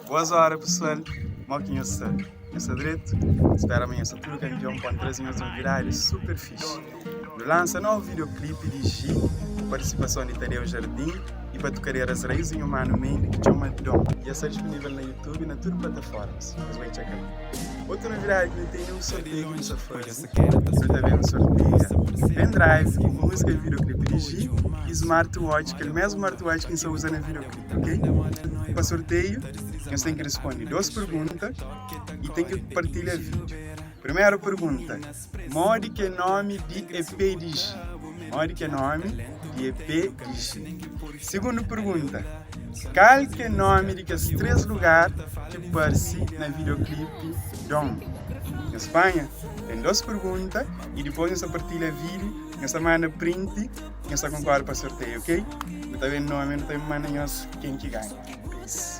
Boas hora pessoal, mo ki nhos sta? Nhos sta dretu? Spera ma nhos sta tudu kanpion pa N traze nhos novidadi super fixi. Nu lansa novu videoclipe di Gi ku partisipason di Tadeu Jardim y batukaderas Raiz y nhu Manu Mendy ki txoma Dom. Dja sta dispunivel na YouTube y na tudu plataformas. Nhos bai txeka-l. Otu novidadi ki nu tene é un sorteiu ki nu sta faze. Nu ta ben sorteia pendrive ku múzika y videoclipe di Gi y smartwatch, kel mesmu smartwatch ki N sta uza na videoclipe. Ok? Pa sorteiu, nhos ten ki responde dos pergunta y ten ki partilha vídiu. Primeru pergunta, Modi ki é nomi di EP di Gi? Modi ki é nomi di EP di Gi? Sigundu pergunta, Kal ki é nomi di kes 3 lugar ki parse na videoclipe Dom? Nhos panha? Ten dos pergunta y dipôs nhos ta partilha vídiu, nhos ta manda print. Nhos ta konkorda pa sorteiu, ok? Nu ta ben nome, nu ta ben manda nhos ken ki ganha. Peace.